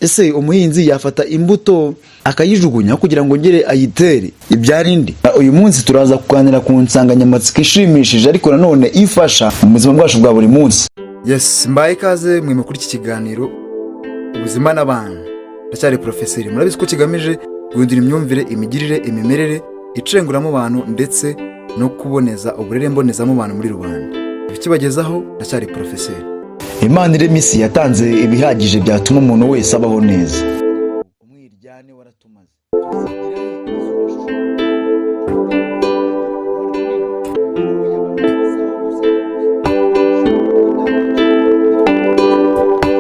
Ese umuhinzi yafata imbuto akayijugunya kugira ngo ngere ayitere ibyara indi? Uyu munsi turaza kuganira ku nsanganyamatsiko ishimishije, ariko nanone ifasha mu buzima bwacu bwa buri munsi. Yes, mbaye ikaze mwe kuri iki kiganiro Ubuzima n'Abantu. Ndacyari porofeseri. Murabizi ko kigamije guhindura imyumvire, imigirire, imimerere, icenguramu ndetse no kuboneza uburere mbonezamubano muri rubanda. Ibikibagezaho ndacyari porofeseri. Imana irema isi yatanze ibihagije byatuma umuntu wese abaho neza. Umwiryane waratumaze.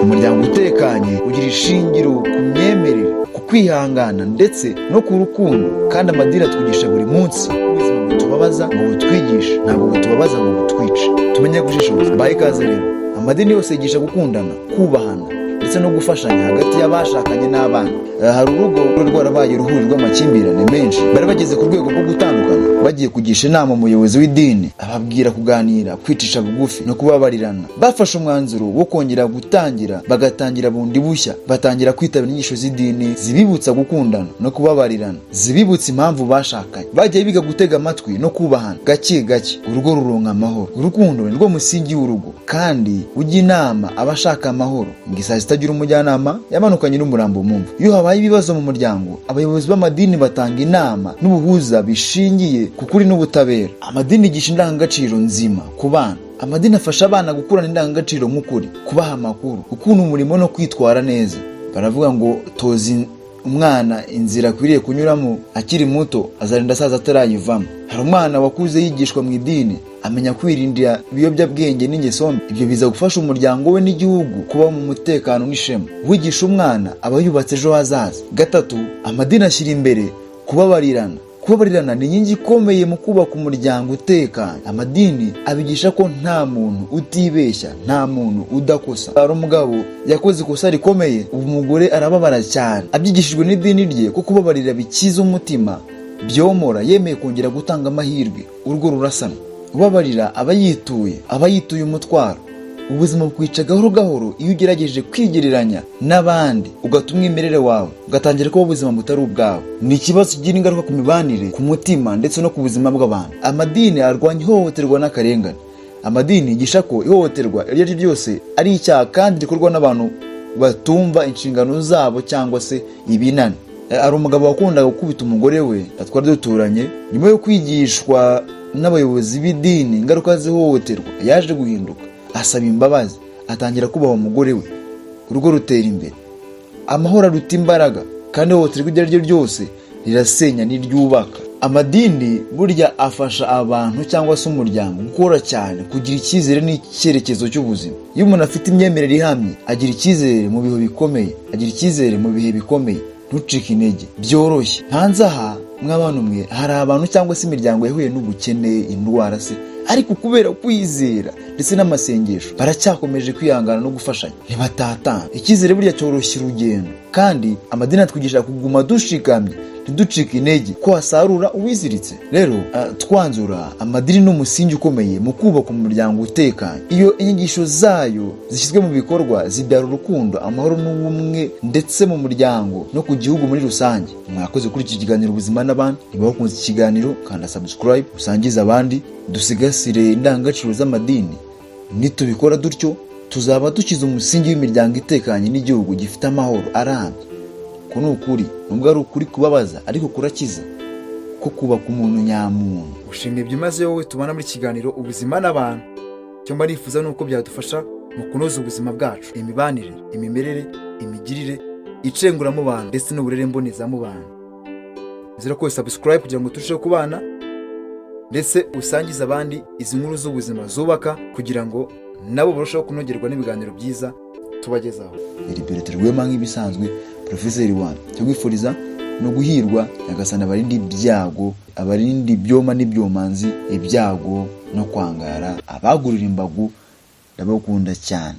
Umuryango utekanye ugira ishingiro ku myemerere, ku kwihangana ndetse no ku rukundo. Kandi amadini atwigisha buri munsi ubuzima butubabaza ngo butwigishe, ntabwo butubabaza ngo butwice. Tumenye gushishoza. Mbaye ikaze rero. Amadini yose yigisha gukundana, kubahana ndetse no gufashanya hagati y'abashakanye n'abana. Hari urugo rwari rwarabaye uruhuri rw'amakimbirane menshi, bari bageze ku rwego rwo gutandukana. Bagiye kugisha inama umuyobozi w'idini, ababwira kuganira, kwicisha bugufi no kubabarirana. Bafashe umwanzuro wo kongera gutangira, bagatangira bundi bushya, batangira kwitabira inyigisho z'idini zibibutsa gukundana no kubabarirana, zibibutsa impamvu bashakanye. Bagiye biga gutega amatwi no kubahana. Gake gake urugo ruronka amahoro. Urukundo ni rwo musingi w'urugo, kandi ujya inama abashaka amahoro ngo isazi itagira umujyanama yamanukanye n'umurambo mu mva. Iyo habaye ibibazo mu muryango, abayobozi b'amadini batanga inama n'ubuhuza bishingiye ku kuri n'ubutabera. Amadini yigisha indangagaciro nzima ku bana. Amadini afasha abana gukurana indangagaciro nk'ukuri, kubaha amakuru, gukunda umurimo no kwitwara neza. Baravuga ngo toza umwana inzira akwiriye kunyuramo akiri muto, azarinda asaza atarayivamo. Hari umwana wakuze yigishwa mu idini, amenya kwirindira ibiyobyabwenge n'ingeso mbi. Ibyo biza gufasha umuryango we n'igihugu kubaho mu mutekano n'ishema. Wigisha umwana aba yubatse ejo hazaza. Gatatu, amadini ashyira imbere kubabarirana. Kubabarirana ni inkingi ikomeye mu kubaka umuryango utekanye. Amadini abigisha ko nta muntu utibeshya, nta muntu udakosa. Hari umugabo yakoze ikosa rikomeye, ubu umugore arababara cyane. Abyigishijwe n'idini rye ko kubabarira bikiza umutima, byomora, yemeye kongera gutanga amahirwe, urugo rurasanwa. Ubabarira aba yituye umutwaro. Ubuzima bukwica gahoro gahoro iyo ugerageje kwigereranya n'abandi, ugata umwimerere wawe, ugatangira kuba ubuzima butari ubwawe. Ni ikibazo kigira ingaruka ku mibanire, ku mutima ndetse no ku buzima bw'abantu. Amadini arwanya ihohoterwa n'akarengane. Amadini yigisha ko ihohoterwa iryo ari ryo ryose ari icyaha kandi rikorwa n'abantu batumva inshingano zabo cyangwa se ibinani. Hari umugabo wakundaga gukubita umugore we twari duturanye. Nyuma yo kwigishwa n'abayobozi b'idini ingaruka z'ihohoterwa, yaje guhinduka, asaba imbabazi, atangira kubaha umugore we, urugo rutera imbere. Amahoro aruta imbaraga, kandi ihohoterwa iryo ari ryo ryose rirasenya ntiryubaka. Amadini burya afasha abantu cyangwa se umuryango gukora cyane, kugira icyizere n'icyerekezo cy'ubuzima. Iyo umuntu afite imyemerere ihamye, agira icyizere mu bihe bikomeye, agira icyizere mu bihe bikomeye. Ntucike intege byoroshye. Hanze aha, mw'abantu mwe, hari abantu cyangwa se imiryango yahuye n'ubukene, indwara se, ariko kubera kwizera ndetse n'amasengesho baracyakomeje kwihangana no gufashanya, ntibatatana. Icyizere burya cyoroshya urugendo, kandi amadini atwigisha kuguma dushikamye, ntiducike intege, ko wasarura uwiziritse. Rero twanzura, amadini ni umusingi ukomeye mu kubaka umuryango utekanye. Iyo inyigisho zayo zishyizwe mu bikorwa, zibyara urukundo, amahoro n'ubumwe, ndetse mu muryango no ku gihugu muri rusange. Mwakoze kuri iki kiganiro Ubuzima n'Abandi. Niba wakunze iki kiganiro, kanda subscribe, usangize abandi. Dusigasire indangagaciro z'amadini. Nitubikora dutyo, tuzaba dushyize umusingi w'imiryango itekanye n'igihugu gifite amahoro arambye. Ko ni ukuri, nubwo ari ukuri kubabaza, ariko kurakiza, ko kubaka umuntu nyamuntu. Ushimye byimazeyo wowe tubana muri kiganiro Ubuzima n'Abantu. Icyo mba nifuza ni uko byadufasha mu kunoza ubuzima bwacu, imibanire, imimerere, imigirire, icenguramubano ndetse n'uburere mbonezamubano. Nizera ko subscribe kugira ngo turusheho kubana, ndetse usangize abandi izi nkuru z'ubuzima zubaka, kugira ngo nabo barusheho kunogerwa n'ibiganiro byiza tubagezaho. Liberté Rwema, nk'ibisanzwe, porofeseri wanyu. Icyo kwifuriza ni uguhirwa. Nyagasani abarinde ibyago, abarinde ibyoma n'ibyomanzi, ibyago no kwangara, abagurira imbago. Ndabakunda cyane.